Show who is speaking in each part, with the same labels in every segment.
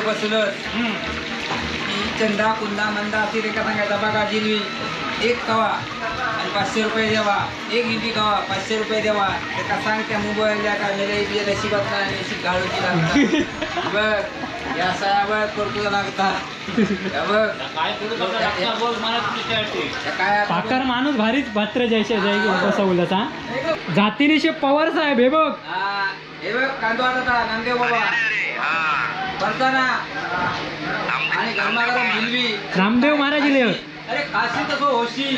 Speaker 1: पुढे बसलं की चंदा कुंदा मंदा अशी रेखा सांगायचा. बघा जिलवी एक कवा आणि 500 रुपये द्यावा, एक इडली कवा 500 रुपये द्यावा. त्याका सांग त्या मोबाईलला का मेरे तुझ्या नशिबात नाही अशी गाळूची लागतात. बघ या साहेब करतो लागता. बघ काय
Speaker 2: पाकर माणूस भारीच पात्र जैसे बसवलं जातीनिशे पवार साहेब. हे बघ
Speaker 1: हे बघ कांदो आता नामदेव बाबा करताना आणि गरमागरम जिलबी
Speaker 2: रामदेव महाराज.
Speaker 1: अरे काशी तसो होशी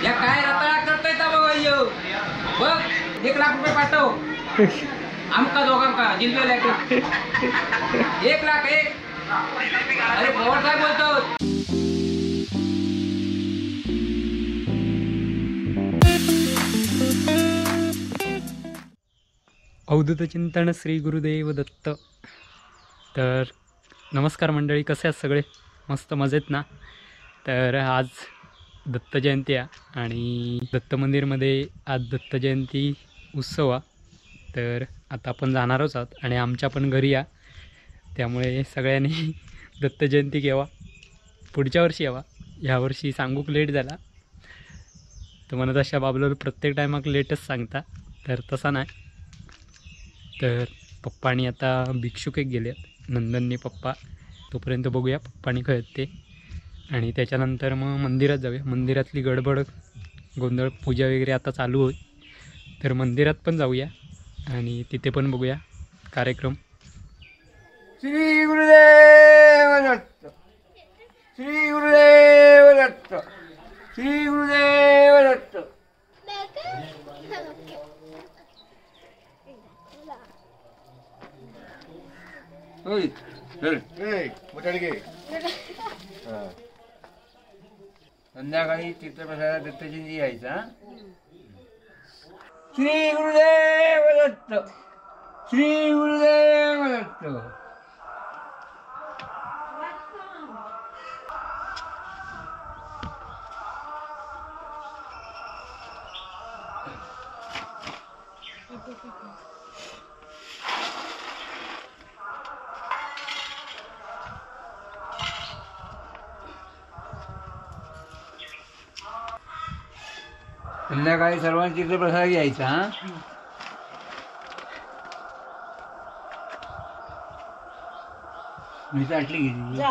Speaker 1: या काय रताळा करताय बाबा यो. बघ 1 लाख रुपये पाठव आमका दोघांका जिलबी 1 लाख एक. अरे पवार साहेब बोलतो.
Speaker 2: अवधूत चिंतन श्री गुरुदेव दत्त. तर नमस्कार मंडळी, कसे आहेत सगळे? मस्त मजेत ना? तर आज दत्त जयंती आहे आणि दत्त मंदिरमध्ये आज दत्त जयंती उत्सव आहे. तर आता आपण जाणारच आहोत आणि आमच्या पण घरी या, त्यामुळे सगळ्यांनी दत्त जयंती घ्यावा, पुढच्या वर्षी यावा. ह्या वर्षी सांगूक लेट झाला. तुम्हाला तशा बाबलो प्रत्येक टायमाक लेटच सांगता, तर तसा नाही. तर पप्पानी आता भिक्षुक एक गेले आहेत, नंदननी पप्पा. तोपर्यंत बघूया पप्पानी खयत ते, आणि त्याच्यानंतर मग मंदिरात जाऊया. मंदिरातली गडबड गोंधळ पूजा वगैरे आता चालू होईल, तर मंदिरात पण जाऊया आणि तिथे पण बघूया कार्यक्रम.
Speaker 1: श्री गुरुदेव दत्त, श्री गुरुदेव दत्त, श्री गुरुदेव दत्त. संध्याकाळी तीर्थप्रसादात दत्तजयंती यायचा. श्री गुरुदेव दत्त, श्री गुरुदेव दत्त. संध्याकाळी सर्वांची प्रसाद घ्यायचा. मी ताटली घेतली.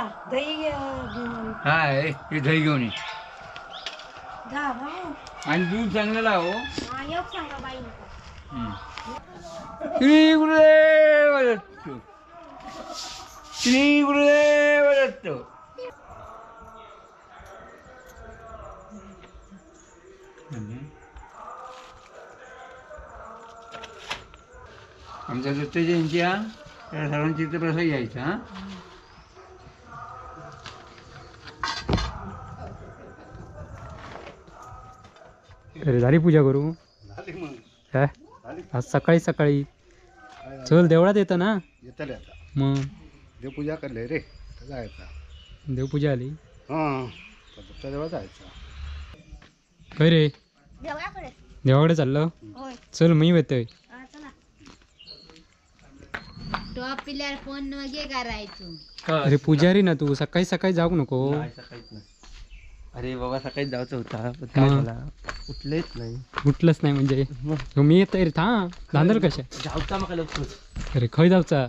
Speaker 1: हा हे दही घेऊन ये आणि दूध चांगलं लाव. श्री गुरुदेव दत्त, श्री गुरुदेव दत्त. आमच्या दत्त जयंती त्या सर्वांची प्रसाद घ्यायचा.
Speaker 2: अरे झाली पूजा करू काय आज सकाळी सकाळी? चल देवळात येतं ना. मग
Speaker 3: देवपूजा करले रे, जायचा.
Speaker 2: देवपूजा आली
Speaker 3: हां, देवळात जायचा.
Speaker 2: काय रे देवाकडे चाललं? चल मी येतोय. अरे पुजारी ना तू, सकाळी सकाळी जाऊ नको.
Speaker 4: अरे बाबा सकाळी जायचं होता, पण काय झाला उठलेच नाही.
Speaker 2: उठलंच नाही म्हणजे मी येतोय रे. था धांदल कशा
Speaker 4: जाऊचा मग लवकर.
Speaker 2: अरे खय जाऊचा?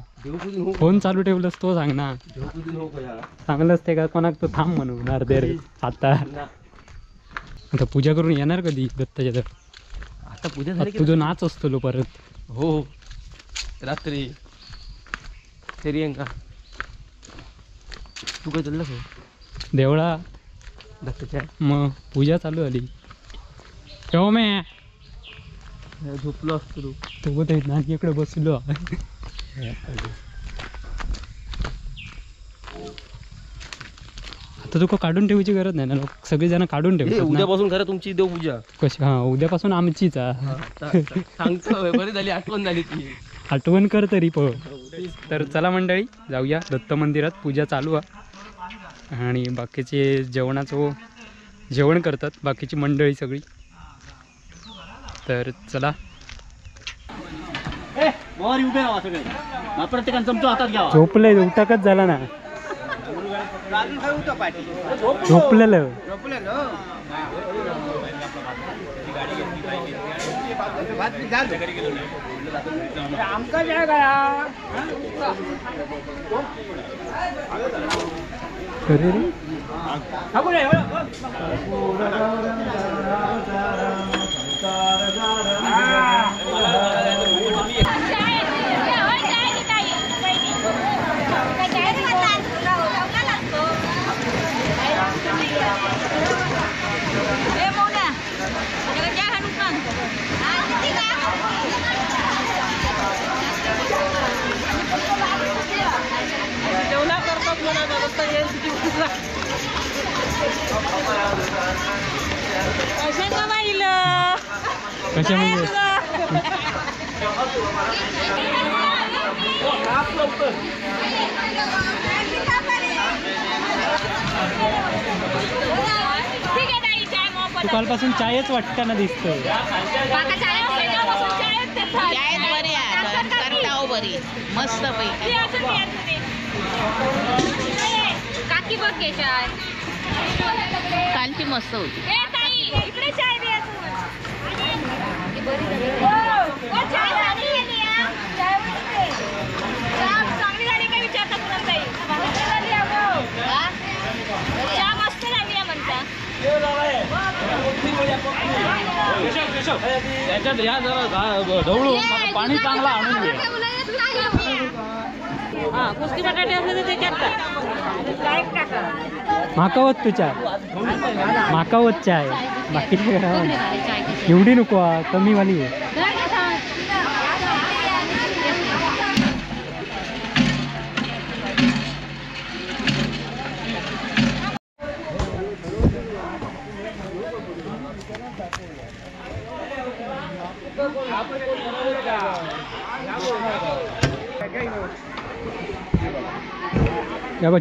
Speaker 2: फोन चालू ठेवलंस तो सांग ना. चांगलंच ते का कोणाक तो थांब म्हणून अर्धे रे. आता आता पूजा करून येणार कधी दत्ताच्या? तर
Speaker 4: आता पूजा झाली
Speaker 2: तुझं नाच असतो लो परत.
Speaker 4: हो रात्री तरी का तू काय चाललं
Speaker 2: देवळा
Speaker 4: दत्ताच्या?
Speaker 2: मग पूजा चालू झाली ठेव. मी
Speaker 4: झोपलो असतो तू.
Speaker 2: तो ना इकडे बसलो. आता तुका काढून ठेवायची गरज नाही ना, लोक सगळेजण काढून ठेवतात.
Speaker 4: उद्यापासून खरं तुमची देवपूजा
Speaker 2: कशी? हा उद्यापासून आमचीच.
Speaker 4: सांगतो बरी झाली आठवण झाली ती.
Speaker 2: आठवण कर तरी पण. तर चला मंडळी जाऊया दत्त मंदिरात, पूजा चालू आहे आणि बाकीचे जेवणाचं जेवण करतात बाकीची मंडळी सगळी. तर चला.
Speaker 5: वर उभे राहा सगळे, प्रत्येकाने चमचो हातात घ्यावा.
Speaker 2: झोपले, उठाकच झाला ना, झोपलेलं. अरे रे कशा म्हणजे तू कालपासून चायच वाटताना दिसतोय.
Speaker 6: बरी मस्त पैकी काकी बघ चाय कालची मस्त होती. इकडे चाय दे चांगली झाली काय विचारता पुन्हा. चहा मस्त झाली म्हणता.
Speaker 5: ढवळून पाणी चांगलं आणून घे.
Speaker 6: कुस्ती बटाटे असले तर त्याच्यात
Speaker 2: माकावत तू चाय, माकावत चाय, बाकी एवढी नको, कमी वाली आहे.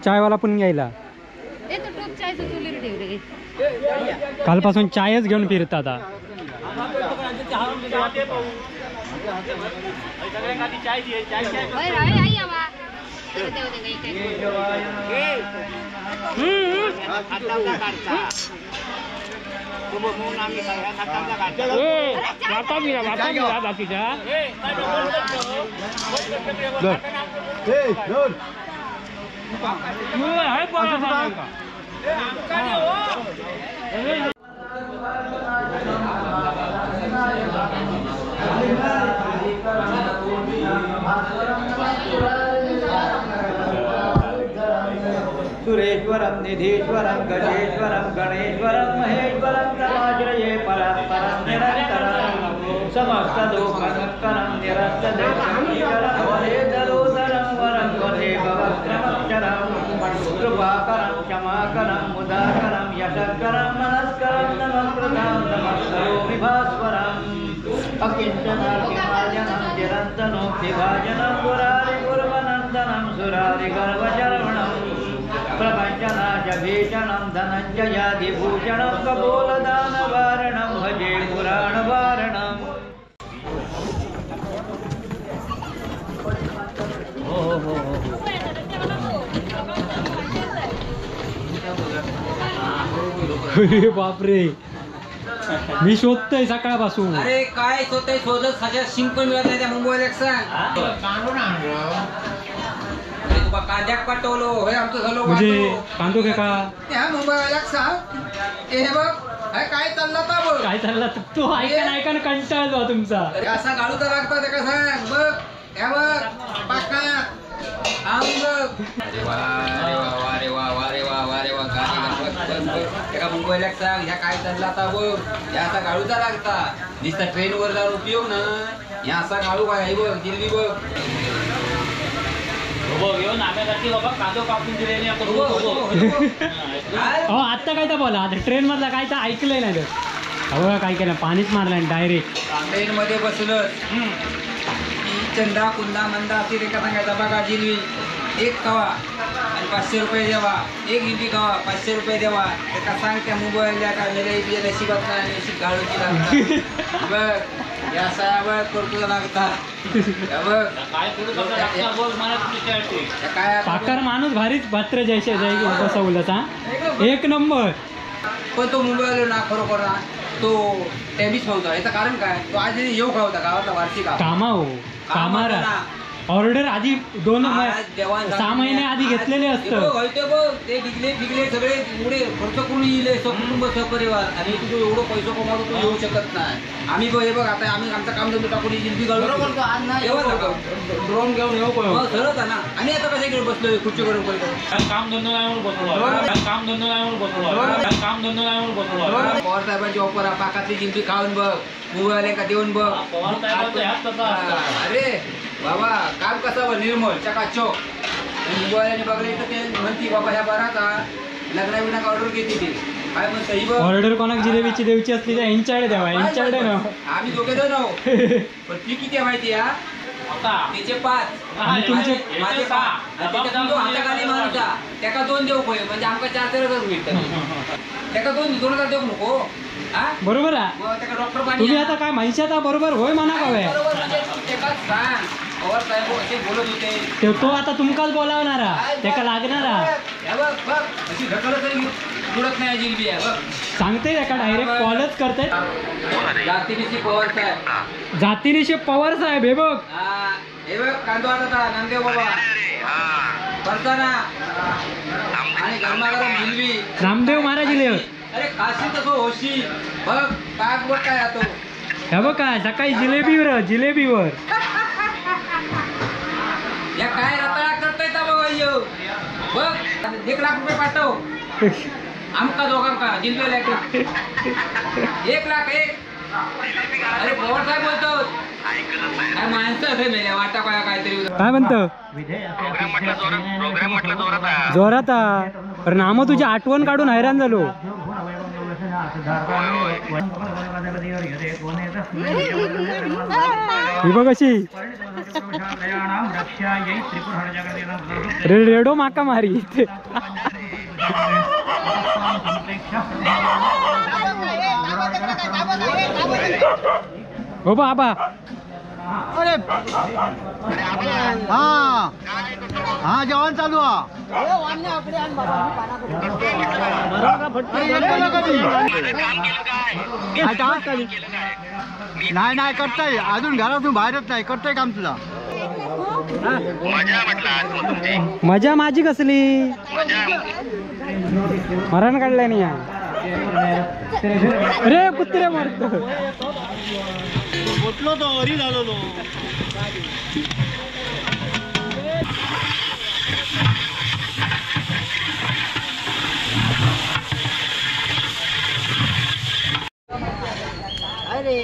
Speaker 2: चायवाला पण घ्यायला कालपासून चायच घेऊन फिरता आता.
Speaker 1: सुरेश्वरं निधीश्वरं गजेश्वरं गणेश्वरं महेश्वरं तमाश्रये परात्परं निरन्तरं समस्तदोषमुक्तरं निरस्तदोषं वरेदरोदरं वरं वरे भवक्रमक्षरं कृपाकरं क्षमाकरं मुदाकरं यशकरं मनस्करं नमस्कृतं नमस्करोमि भास्वरम् अकिञ्चनार्तिमार्जनं चिरन्तनोक्तिभाजनं पुरारिपूर्वनन्दनं सुरारिगर्वचरणं प्रपञ्चनाशभीषणं धनञ्जयादिभूषणं कपोलदानवारणं भजे पुराणवारणम्.
Speaker 5: हो हो हो हो.
Speaker 2: अरे बापरे, मी शोधतोय सकाळपासून.
Speaker 1: अरे काय शोधतोय, शोधत सगळ्या सिम पण मिळत नाही त्या मुंबईला. एक सांग, तुका कांद्याक पाठवलो होय, आमचं झालो
Speaker 2: म्हणजे कांदो घे का
Speaker 1: त्या मुंबईवाल्याक सांग. हे बघ काय चालला ता बघ,
Speaker 2: काय चालला तो ऐका ऐका कंटाळलो तुमचा.
Speaker 1: असा गाडू तर लागता त्याका सांग बघ, हे बघ पाका आम बघ. अरे वा अरे वा वा रे वा वा रे वा वा रे वा गाणे बघ त्याका मुंबईला सांग ह्या काय चालला आता बघ, ह्या असा गाडूचा लागता नुसता ट्रेनवर जाऊन उपयोग ना. ह्या असा गाडू काय हे बघ जिलबी बघ.
Speaker 2: हो आता काय तर बोला, आता ट्रेन मधला काय तर ऐकलंय नाही तर. अहो काय केलं, पाणीच मारलं डायरेक्ट.
Speaker 1: ट्रेन मध्ये बसलं चंदा कुंदा मंदा अशी रेखा सांगायचा बघा जिलवी एक खावा आणि 500 रुपये द्यावा, एक इडली खावा 500 रुपये द्यावा. त्याका सांग त्या मुंबईला काय मेल्या इडली नशिबात नाही, नशीब गाळूची लागतात बघ. या साहेब करतो लागता. काय
Speaker 2: पाकर माणूस भारीच पात्र जैसे जय बसवलं एक नंबर.
Speaker 1: पण तो मुंबईला ना खरोखर ना तो टेबिस होता. याचं कारण काय, तो आज येऊ का होता गावातला वार्षिक
Speaker 2: कामा हो कामारा ऑर्डर आधी 2-6 महिने आधी घेतलेले असतं.
Speaker 1: ते बिगले बिगले सगळे एवढे खर्च करून येईल सकुटुंब सहपरिवार, आणि तुझं एवढं पैसे कमावतो तू येऊ शकत नाही. आम्ही बघ हे बघ आता आम्ही आमचं काम धंदो टाकून जिलबी गाळू
Speaker 5: ड्रोन घेऊन येऊ
Speaker 1: सरत ना. आम्ही आता कशा इकडे बसलोय खुर्ची करून
Speaker 5: काम धंदो नाही म्हणून बसलो, काम धंदो नाही म्हणून बसलो, काम धंदो नाही म्हणून बसलो.
Speaker 1: पवार साहेबांची ऑफर पाकातली जिलबी खाऊन बघ, मुंबईवाले का देऊन बघ.
Speaker 5: पवार साहेबांचं
Speaker 1: अरे बाबा काम कसं बघ निर्मळ चकाचौक. मुंबईवाल्याने बघले तर ते म्हणती बाबा ह्या बराचा लग्ना बिना ऑर्डर घेते ती काय पण सही बघ.
Speaker 2: ऑर्डर कोणाक जिलेबीची द्यायची असली तर यांच्याकडे द्यावा, यांच्याकडे ना
Speaker 1: आम्ही दोघे जण आहोत. पण ती किती आहे माहिती आहे त्याचे 5
Speaker 2: आणि तुमचे
Speaker 1: माझे 6 हाताखाली माणूसा त्याका 2 देऊ पहिले म्हणजे आमका 4-4 हजार मिळतात. त्याका 2-2 हजार देऊ नको.
Speaker 2: बरोबर आहे
Speaker 1: डॉक्टर
Speaker 2: तुम्ही आता काय म्हणशात बरोबर होय म्हणा का
Speaker 1: सांग. पवार साहेब असे बोलत होते
Speaker 2: तो आता तुमकाच बोलावणारा त्याका लागणारा
Speaker 1: अशी ढकल तरी जुळत नाही जिलबी आहे बघ.
Speaker 2: सांगते त्याका डायरेक्ट कॉलच करते.
Speaker 1: जातीनिशी पवार साहेब,
Speaker 2: जातीनिशी पवार साहेब हे बघ,
Speaker 1: हे बघ कांदो आता नामदेव बाबा करताना आणि गरमागरम जिलबी
Speaker 2: नामदेव महाराज इले.
Speaker 1: अरे काशी तसो होशी बघ पाक बघ काय आतो.
Speaker 2: हे बघ काय सकाळी जिलेबीवर जिलेबीवर
Speaker 1: या काय रताळा करताय बाबा यो बघ. 1 लाख रुपये पाठव आमका दोघांका जिलबी 1 लाख 1. अरे पवार साहेब बोलतो माणसं असे मेल्या वाटा काय काहीतरी
Speaker 2: काय म्हणतो जोरात. अरे नाम तुझी आठवण काढून हैराण झालो. ही बघ अशी रेडो माका मारी. हो बाबा
Speaker 3: अरे हा हा जेवण चालू नाही नाही करताय अजून घरातून बाहेरच नाही करताय काम तुला.
Speaker 2: मजा माझी कसली मरण काढलंय नाही. अरे कुत्रे मारतो
Speaker 5: उठलो तो वरी झालो तो.
Speaker 3: अरे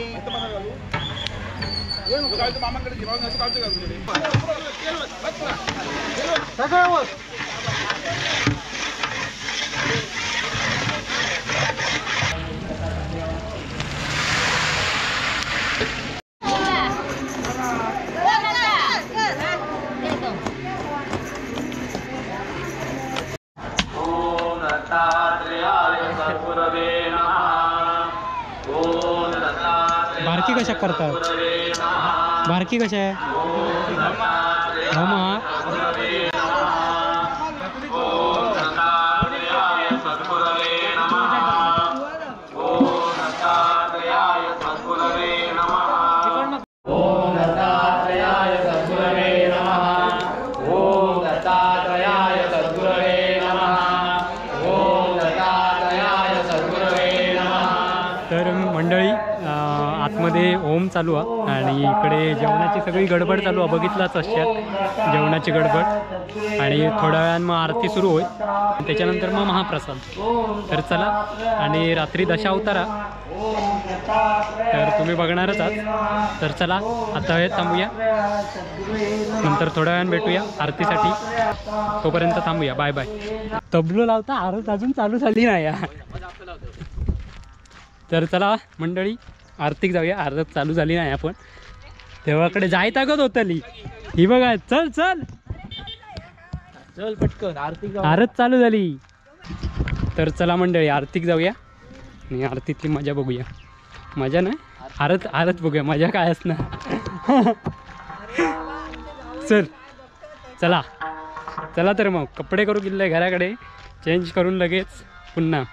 Speaker 2: बारकी कशा करतात? बारकी कशा आहे? तर मंडळी आतमध्ये ओम चालू आहे आणि इकडे जेवणाची सगळी गडबड चालू आहे, बघितलाच अशात जेवणाची गडबड. आणि थोड्या वेळानं मग आरती सुरू होईल, त्याच्यानंतर मग महाप्रसाद. तर चला, आणि रात्री दशावतारा तर तुम्ही बघणारच आहात. तर चला आता वेळ थांबूया, नंतर थोड्या वेळानं भेटूया आरतीसाठी, तोपर्यंत थांबूया. Bye bye. तबलो लावता आरत अजून चालू झाली नाही यार. तर चला मंडळी आरतीक जाऊया, आरत चालू झाली नाही आपण तेव्हाकडे जाय ताकद होतली ही बघा. चल चल
Speaker 4: चल पटकन आरती,
Speaker 2: आरत चालू झाली. तर चला मंडळी आरतीक जाऊया आणि आरतीतली मजा बघूया. मजा ना आरत आरत बघूया मजा काय असणार. चल चला चला तर मग कपडे करू किल्ले घराकडे चेंज करून लगेच पुन्हा.